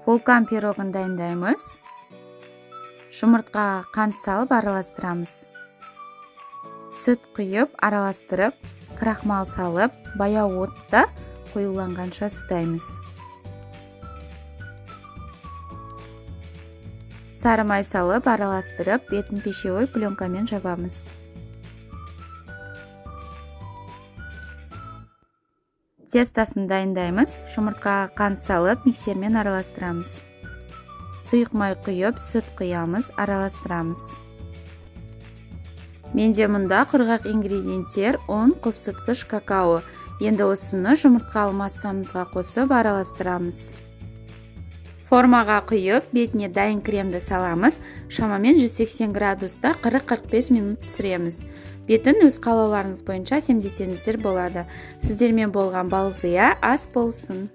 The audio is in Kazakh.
Полкан пирогын дайындаймыз. Жұмыртқаға қант салып араластырамыз. Сүт құйып, араластырып, крахмал салып, баяу отта қоюланғанша ұстаймыз. Сары май салып, араластырып, бетін пищевой пленкамен жабамыз. Тестосын дайындаймыз. Жұмыртқаға қант салып, миксермен араластырамыз. Сұйық май құйып, сүт құямыз, араластырамыз. Менде мұнда құрғақ ингредиенттер: ұн, қопсытқыш, какао. Енді осыны жұмыртқалы массамызға қосып араластырамыз. Формаға құйып, бетіне дайын кремді саламыз. Шамамен 180 градуста 40-45 минут пісіреміз. Бетін өз қалауларыңыз бойынша әсемдесеңіздер болады. Сіздермен болған Балзия, ас болсын.